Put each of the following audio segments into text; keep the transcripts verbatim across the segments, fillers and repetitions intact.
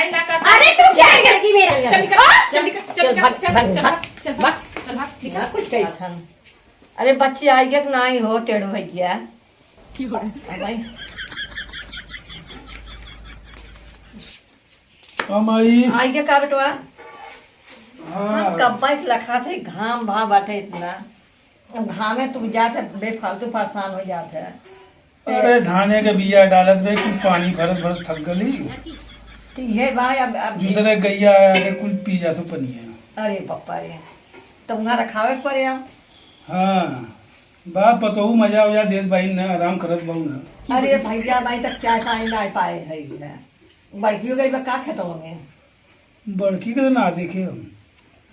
अरे, तू क्या करेगी मेरे? चल निकल, हाँ? चल निकल, चल चल निकल, भाग, चल, भाग, चल, भाग, चल भाग, चल भाग, निकल। ना कुछ कही था। अरे, बच्ची आई है कि नहीं हो, टेढ़ भैया? की हो रहा है? अब आई। हम आई। आई के का बेटवा? हाँ। हम कब्बा के लखा थे, घाम भा बाटे इतना। अब घामे तू जात है, बेफालतू परेशान हो जात है। अरे, धाने के बिया डालत बे, कुल पानी भरत भरत थक गली। तो ये भाई, अब, अब दूसरे गैया आया के कुल पी जात हो पनिया। अरे पप्पा रे, तो वहाँ रखावे के पड़े अब। हाँ, बाप पतोहू मजा उजा देत बाइन ना, आराम करत बाऊ ना। अरे भैया, भाई तक क्या पानी ना पाए है, ये बड़की हो गई बा का खेतों में? बड़की के तो ना देखे हम।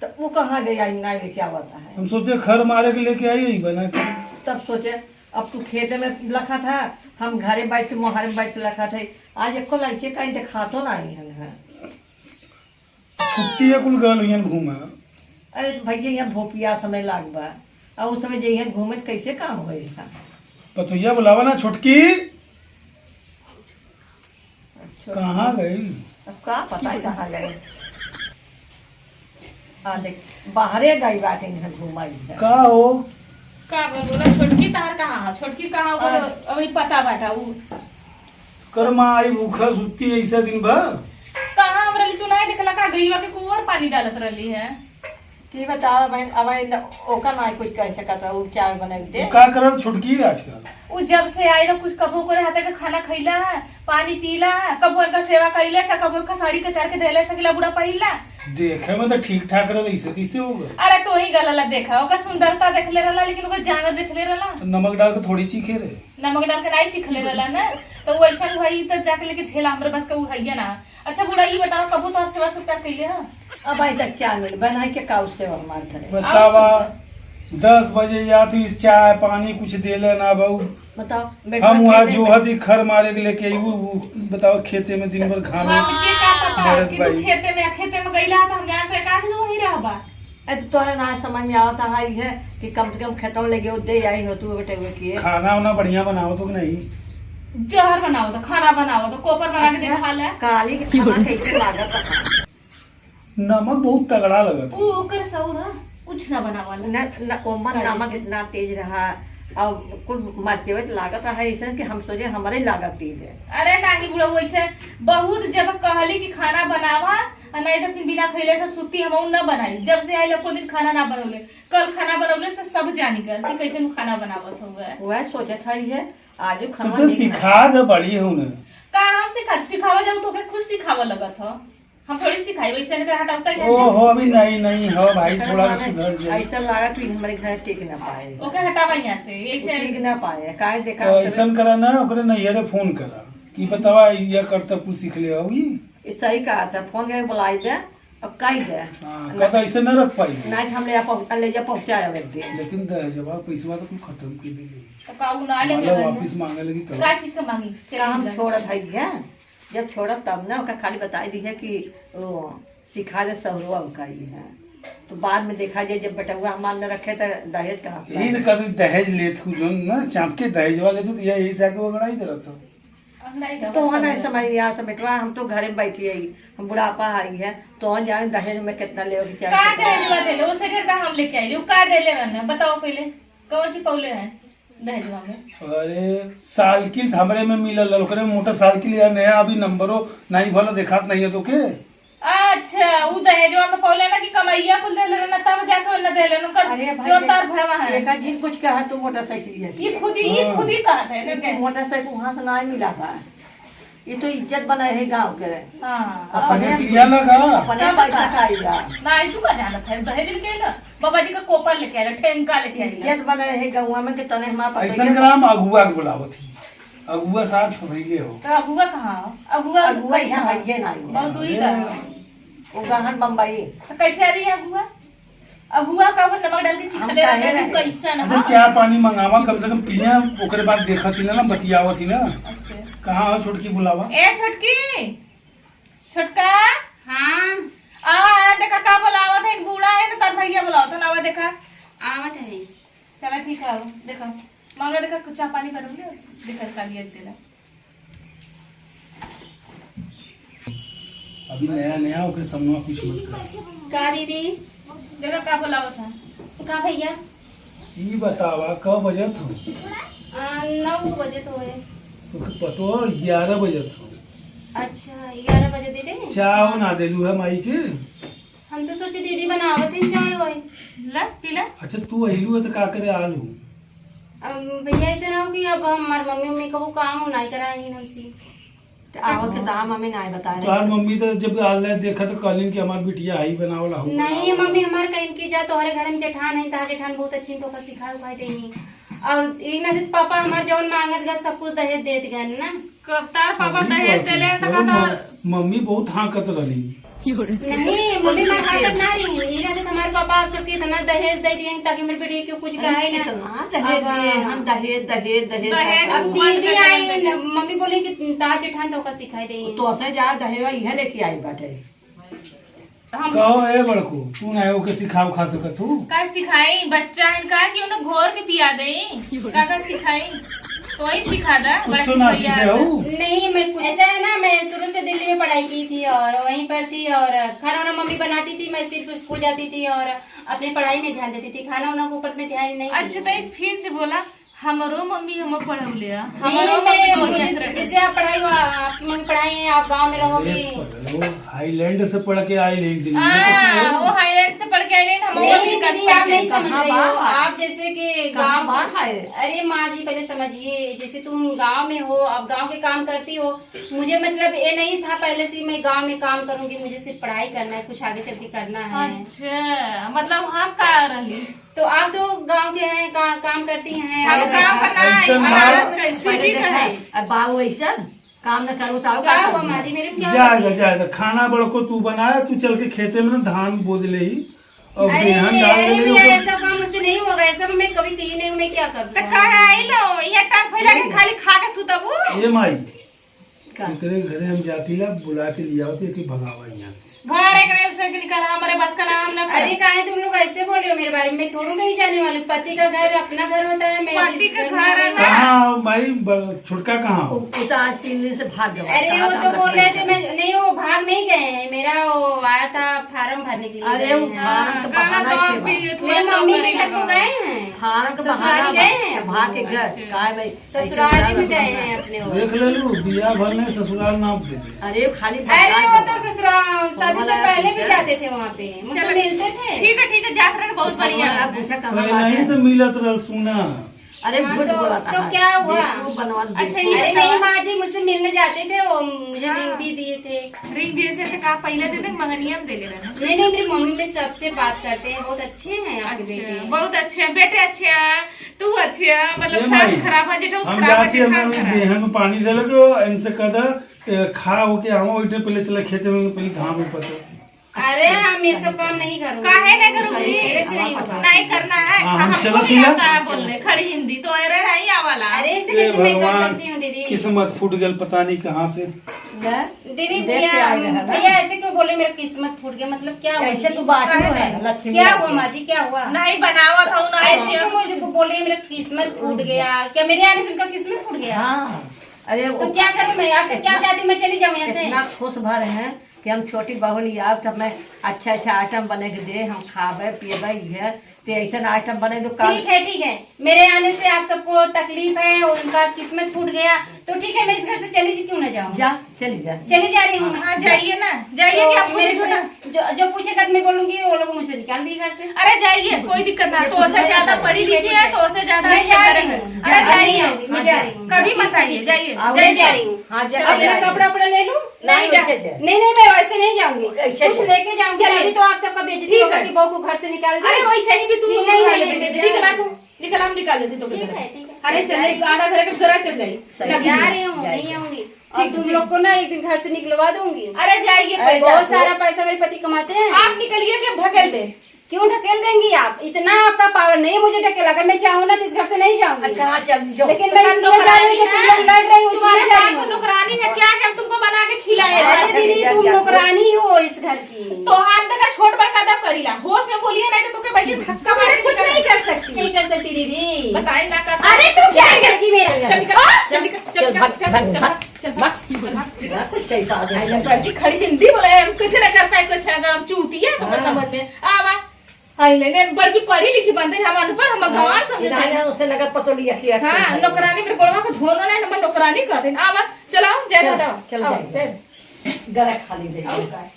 तो वो कहाँ गई, आई ना लेके आवत है? हम सोचे खर मारे के लेके आई है बना के। तब सोचे, अब तू खेते में लखा था, हम घरे बैठ के, मोहारे में बैठ के लखा था। आज एको लड़के का देखातो नहीं है। छुट्टी है, कुल गल हुई घूमा। अरे तो भैया, यहाँ भोपिया समय लाग बा, और उस समय जइहन घूमे तो कैसे काम होई? पतोहिया बुलावा ना, छोटकी। अच्छा। कहाँ गई? अब का पता है कहाँ गई। आ देख, बाहरे गई बाटे, इन्हें घुमाई है। का हो? का बा, बोला, छोटकी तार कहाँ है? छोटकी कहाँ हो? बोलो, अरे। अभी पता बाटा उ। कर माँ, आई भूखा सुत्ती ऐसा दिन भर। कहाँ हम रहली, तू नहीं देखला का? गईवा के कुआर पानी डालत रहली है। की बतावा भाई, अब आई न-, ओका ना कुछ कह सकत है, उ क्या बनाई दे? उ का करत छोटकी आजकल? उ जब से आई ना, कुछ कबो करे हाथे के खाना खैला, पानी पीला, कबो उनका सेवा कैले से, कबो उनका साड़ी कचार के देले से, किला बूढ़ा पहिला। देखे में तो ठीक ठाक रहे, ऐसे कैसे हो गए? अरे तो ही गलला देखा, ओकर सुंदरता देखले रहला, लेकिन ओकर जांगर देखले रहला। तो नमक डाल के थोड़ी चीखे रहे। नमक डाल के नहीं चिखले रहला ना, तो वैसन भाई तो जाके लेके झेला, हमरे बस के उ हइये ना। अच्छा बूढ़ा, ई बताओ, कबो तोहर सेवा सत्कार कैले ह? अब आई तक क्या मिल, बनाई के का उससे हमार करे? बतावा, और सुन। दस बजे या तो इस चाय पानी कुछ देले ना बहू। बताओ, बेटवा हम वहाँ खेते में। जोहत ही खर मारे के लेके आई, वो, वो बताओ, खेते में दिन भर घामे हमके का पता मरत कि तू बाई। खेते में, खेते में गईला तो हम जानते का कि तू वहीं रहबा। अरे तो तोहरा ना समझ में आवत है, है कि कम से कम खेतों ले गयो दे आई हो तू बेटे हुए किए। खाना वाना बढ़िया बनावत हो कि नहीं? जहर बनावत हो, खाना बनावत हो, कोपर बना के अच्छा, दिखा ले। काली के खाना कैसे लागत है? नमक बहुत तगड़ा लगत है। उ ओकर सौर है, कुछ ना बनावाला। न, न, ओमन काली नमक से। इतना तेज रहा, अब कुल मरचेवत लागत है ऐसन कि हम सोचे हमरे लागत तेज है। अरे नाही बुढ़ऊ, ऐसे बहुत जब कहली कि खाना बनावा, आ नहीं तो फिर बिना खैले सब सुत्ती, हम उ ना बनाई। जब से आइल एको दिन खाना ना बनौले, कल खाना बनौले से सब जानी गल कि कैसे उ खाना बनावत होगा। वह सोचत है ये, आज तो खाना तो नहीं सिखा बनाया। दे बड़ी हो ना। का हम सिखा, सिखावा जाऊ तो के खुद सिखावा लगत हो। हम थोड़ी सिखाई, वैसे इनके हटावता ही नहीं। ओहो, अभी नहीं, नहीं हो भाई, अरे थोड़ा सा माने, सुधर जाए। ऐसा लगा तू हमारे घर टिक ना पाए। ओके हटावा यहाँ से, वो ऐसे टिक ना पाए, काहे देखा तो तेरे ऐसन करा ना, ओकरे नैहरे फोन करा कि बतावा, ये करता कुल सीख ले आओगी। ये सही कहा था, फोन करके बुलाई दे, अब कही दे। हाँ, ना, कहता ऐसे ना रख पाई। नहीं तो हम ले जा पहुँच-, ले जा पहुँचाए अब एक दिन। लेकिन दहेजवा पैसवा तो कुल खत्म कर दी गई। तो का उ ना ले माला गए वापस मांगे लगी तो। का चीज का मांगी? चलिए का हम इधर। छोड़ा भाई है? जब छोड़ा तब ना ओका खाली बताई दी है कि ओ, सिखा दे सहुरवा ओका ही है। तो बाद में देखा जाए, जब बेटवा हमार न रखे तो दहेज कहाँ से यही से आए? कभी दहेज लेत हूँ जो ना, चाप के दहेजवा लेत हूँ, तो यही से आके वो लड़ाई करत हो। अब नहीं तो तो वहाँ नहीं समझ में आया तो बेटवा, हम तो घरे में बैठी है, हम बुढ़ापा आई है, तो वहाँ जाने दहेज में कितना लेवे के का चाहे। दहेजवा देले? ओसे ढेर तो हम लेके आइली। उ का देले रहने? बताओ पहले, कौन ची पौले है दहेजवा में? अरे, साइकिल तो हमरे में मिलल रहे, ओकरे में मोटरसाइकिल या नया अभी नंबरो नहीं भलो देखात नहीं है तो के? अच्छा, उ दहेजवा में पौले ना कि कमैया कुल देले रहना, तब जाके ओने देले, उनकर अरे भाई, जो ये, तार भवा है। एका जिन कुछ कहा तू मोटरसाइकिल ये ये खुद ही, ये हाँ। खुद ही कहा था, ये इनके। मोटरसाइकिल वहाँ से ना मिला बा। ये तो इज्जत बनाए है गाँव के। हाँ। अपने अपने सिया लगा। अपने तब पैसा का? खाई बा। नहीं, तू का जानत है, दहेज लेके आइला? बाबा जी का कोपर लेके आइला, ठेंका लेके आइला। इज्जत बनाए है गाँव में कि तने हमार पतोहिया ऐसन ग्राम अगुआ के बुलावत ही। अगुआ साथ भइले हो। तो अगुआ कहाँ हो? अगुआ अगुआ कहीं यहाँ है। है ये ना, ये बहुत दूरी अरे। का है। वो गहन बम्बई। तो कैसे आ रही है अगुआ? अगुआ का वो नमक डाल के हम चिखले काहे रहते हैं, रहे? कैसन अच्छा, हो? चाय पानी मंगावा, कम से कम पिया, ओकरे बाद देखा थी ना, ना बतियावा थी ना। अच्छा। कहाँ हो छोटकी, बुलावा। ए छोटकी, छोटका। हाँ। आवा, आवा, देखा का बुलावत है, बूढ़ा है ना, तार भैया बुलावत है ना, आवा देखा। आवत है। चला ठीक है, आवा, देखा। मांगा देखा, कुछ चाय पानी बनौले, देखा, काली एक देला। अभी नया नया, ओकरे सामने कुछ मत कर। का दीदी? देखा का बोलावत है। का भैया? ई बतावा, कब बजत हो? आ, नौ बजे तो है। तो पतो, ग्यारह बजत हो। अच्छा, ग्यारह बजे दीदी? चाय ना देलू है माई के? हम तो सोचे दीदी बनावत हैं चाय वाय। ला, पी ला। अच्छा, तू अहिलू है तो का करे आलू? अम, भैया, ऐसे ना हो कि अब हमार मम्मी उम्मी कबो काम हो नाई कराई हमसे। तो आवत के तो हम हमें नाई बताए रहे। तोहार मम्मी तो जब आल रहे देखा तो कहलिन कि हमार बिटिया आई बनावला हो। नहीं मम्मी, हमार कहिन कि जा तोहरे घर में जेठान है, तोहार जेठान बहुत अच्छी तोका सिखाए उखाए देई। और एक ना देत पापा हमार जौन मांगत गए सब कुछ दहेज देत गए ना। कब तार पापा सही दहेज बात देले है। तो अरे का म-, मम्मी बहुत हाँकत रहली। नहीं, मम्मी मार खाकर ना रही। ई ना देत हमारे पापा आप सबके इतना दहेज दे दिए ताकि मेरे बेटी को कुछ अरे कहे ना। कितना दहेज अब दिए हम, दहेज, दहेज, दहेज। दहेज अब ऊपर दीदी का आई, चलते न, मम्मी बोली कि ताज जेठान तो का सिखाई दे। तो से जा दहेज इहे लेके आई बाटे। हम कहो ए बड़को, तू ना ओके सिखाओ खा सकत तू। का सिखाई? बच्चा है का कि उन्हें घोर के पिया दे? का का सिखाई? तो ही सिखा दा, बड़ा कुछ ना सिखैया सीखे है। हो। नहीं, मैं कुछ ऐसा है ना, मैं शुरू से दिल्ली में पढ़ाई की थी और वहीं पर थी और खाना वाना मम्मी बनाती थी, मैं सिर्फ स्कूल जाती थी और अपनी पढ़ाई में ध्यान देती थी, खाना वाना के ऊपर में ध्यान नहीं अच्छा, दिया। तो इस फिर से बोला, हमरो मम्मी हमो पढ़ौले है, नहीं, हमरो मम्मी मैं, डोलिया मुझे, से रखे। जैसे आप पढ़ाई हुआ, आपकी मम्मी पढ़ाई है, आप गाँव में रहोगी। अरे पढ़ो, हाईलैंड से पढ़ के आई लेकिन दिल्ली में हाँ, तो वो हाईलैंड से पढ़ के आई लेकिन हम नहीं, लोग दीदी, आप नहीं समझ कहाँ रही हो। बाहर? आप जैसे कि कहाँ गाँव बाहर है? अरे माँ जी, पहले समझिए, जैसे तुम गाँव में हो, आप गाँव के काम करती हो, मुझे मतलब ये नहीं था पहले से मैं गाँव में काम करूँगी, मुझे सिर्फ पढ़ाई करना है, कुछ आगे चल के करना है। अच्छा, मतलब हम का रहली? तो आप तो गाँव के हैं, का, काम करती हैं, अरे आप काम करना है, ऐसन हमारा बात। कैसे पहले भी देखा, कहे। अब बाऊ ऐसन काम न करो तो का का हुआ करना? माँ जी, मेरे में क्या जाए गलती दा, है? जाए दा, खाना बड़को तू बनाया, तू चल के खेते में ना धान बोद ले ही और अरे, बेहन डाल अरे ले भैया, ओकर। ऐसा काम मुझसे नहीं होगा, ऐसा मैं कभी की नहीं हूँ, मैं क्या कर तो दूँ? काहे आई लो, ये टांग फैला के नहीं। खाली खा के सुतबू? ये माई, का? एकरे घरे हम जाती ला, बुला के लियावती, एके भगावा यहाँ से। घर एक नहीं उसे के निकाला, हमारे बस का नाम ना कर। अरे, काहे तुम लोग ऐसे बोल रहे हो मेरे बारे में? मैं थोड़ू कहीं जाने वाली हूँ। पति का घर अपना घर होता है, मैं पति इस का घर घर में है नहीं। ना। कहाँ हो माई, ब-, छुटका कहाँ हो? वो, वो तो आज तीन दिन से भाग गवा। अरे, कहाँ वो था तो हम बोल रहे थे, मैं, नहीं, वो भाग नहीं गए हैं। मेरा वो आया था फॉर्म भरने के लिए अरे, गए वो हैं। फॉर्म तो हाँ, बहाना गलत ही बात थे भी बा। ये थोड़ा मेरे मम्मी के नौकरी घर को लगा। गए हैं। फॉर्म तो ससुराल बहाना गए बा। हैं। भाग के गए। अच्छा। काय भाई? ससुराल में गए हैं अपने वो। देख ले लू, बियाह भर में ससुराल नाप दे दे। अरे खाली अरे वो तो ससुराल, शादी से पहले भी जाते थे वहाँ पे, मुझसे चलो, मिलते थे। ठीक है, ठीक है, जात रहे, बहुत बढ़िया। हमारा पूछा कहाँ पहले बात ही है? से मिलत रह सुना। अरे हाँ, झूठ तो, बोला था। तो क्या हुआ? बेवकूफ बनवा दे। अच्छा, ये अरे बताओ। नहीं माँ जी, मुझसे मिलने जाते थे, वो मुझे हाँ। रिंग भी दिए थे। रिंग दिए थे, तो कहा पहले दे दे, मंगनिया में दे ले रहे हैं। नहीं, नहीं, मेरी मम्मी में सबसे बात करते हैं, बहुत अच्छे हैं आपके अच्छा, बेटे। बहुत अच्छे हैं, बेटे अच्छे हैं, तू अच्छे है, मतलब ए सास माई, खराब है, जेठऊ हम खराब है, जाती है, जेठान हम खराब है। गेहूं में पानी डालो जो इनसे कह दा, ए, खा होके आवा, वही टाइम पहले चला खेते में, पहले धान ऊपर से। अरे, हम ये सब काम नहीं करूँगी। काहे नहीं करूँगी? मेरे से नहीं होगा। नहीं करना है, हाँ, हम हमको चलत भी ही ना। आता है बोलने, खड़ी हिंदी, तो अरे नहीं आवाला। अरे, ऐसे ए कैसे मैं कर भगवान, सकती हूँ, दीदी? किस्मत फूट गल, पता नहीं कहाँ से। ले, दीदी, देख के भैया, आए रहे ना। भैया, ऐसे क्यों बोले, मेरा किस्मत फूट गया? मतलब, क्या हुआ ऐसे दीदी? तू बात नहीं है, लक्ष्मी क्या आती हुआ है। माँ जी, क्या हुआ? नहीं बनावत हूँ ना, ऐसे ऐसे क्यों मुझे बोले, मेरा किस्मत फूट गया? क्या मेरे आने से उनका किस्मत फूट गया? हाँ, अरे तो वो क्या करूँ मैं? आपसे क्या चाहती हूँ? मैं चली जाऊँ यहाँ से? इतना खुश भर हैं कि हम छोटी बहू लियाव, तब मैं अच्छा अच्छा आइटम बने के दे, हम खाबे, पियबे, ये ते ऐसन आइटम बने जो काल ठीक है, ठीक है, मेरे आने से आप सबको तकलीफ है, उनका किस्मत फूट गया, तो ठीक है, मैं इस घर से चली जी-, क्यों ना जाऊँ? जा, चली जा। चली जा रही हूँ मैं। हाँ, जाइए ना, जाइए, तो क्या पूछे मेरे छोटा? जो, जो पूछे कद मैं बोलूंगी, वो लोग मुझे निकाल दिए घर से। अरे जाइए, कोई दिक्कत ना, ये तो उसे पूछे ज्यादा कद पढ़ी ठीक है, लिखी ठीक है, है। तो उसे ज्यादा मैं अच्छे जा घर रही है। हूँ। अरे अरे नहीं जाइए। आऊंगी, मैं जा रही हूँ। कभी मत आइए, जाइए, आओ। मैं जाइए। जा रही हूँ। हाँ, जा, अब जा, मेरा जा। कपड़ा उपड़ा ले लूँ? नहीं, नहीं, जा। वैसे नहीं। नहीं, नहीं, मैं वैसे नहीं जाऊंगी। ऐसे कुछ जा। लेके जाऊंगी, चलिए। अभी तो आप सबका बेइज्जती ठीक होगा है। कि बहू को घर से निकाल अरे दिया। वैसे ही भी तू नहीं, उठा नहीं, ले, नहीं, बेइज्जती नहीं, निकला तू, निकला, हम निकाल लेते तो ठीक है, ठीक है। अरे चलिए, आधा घर का घर चल जाइए। सही। जा रही हूँ, जाइए। नहीं आऊंगी। और ठीक, तुम ठीक। लोग को ना एक दिन घर से निकलवा दूंगी। अरे जाइए अरे पहले। बहुत सारा पैसा मेरे पति कमाते हैं। आप निकलिए कि हम भगल दे। क्यों ढकेल देंगी आप? इतना आपका पावर नहीं है मुझे ढकेल, अगर मैं चाहूँ ना तो इस घर से नहीं जाऊंगी। अच्छा, हाँ, चल, जो। लेकिन मैं इसलिए जा रही हूँ कि तुम लोग लड़ रही हो, इसलिए तुम्हारे जा रही हूँ। नौकरानी है क्या कि हम तुमको बना के खिलाए? अरे दीदी, तुम नौकरानी हो इस घर की। तो हाथ देखा छोट बड़का दब करीला, होश में बोलिए नहीं तो तुमके बैठे धक्का मार के कुछ नहीं कर सकती। नहीं कर सकती दीदी। बताए ना कर। अरे तू क्या करेगी मेरा? चल निकल, चल निकल, चल निकल, भाग, चल भाग, निकल, भाग। चल भाग, चल भाग। कुछ कैसा आ गया? बड़की खड़ी हिंदी बोले, कुछ ना कर पाए, कुछ ना कर, चूतिया तो हाँ। समझ में आवा। हाय ले, ने बड़की पढ़ी लिखी बनते, हम अनपढ़, हम हाँ, गंवार समझे इधर थे। आया, उसे नगद पतोली अखी अखी हाँ, है। नौकरानी मेरे गोड़वा को धोनो नहीं, हम नौकरानी कर देन। आवा, चलाओ, जय चल, हटाओ। चल, आओ, चल। जय। गला खाली दे। और का?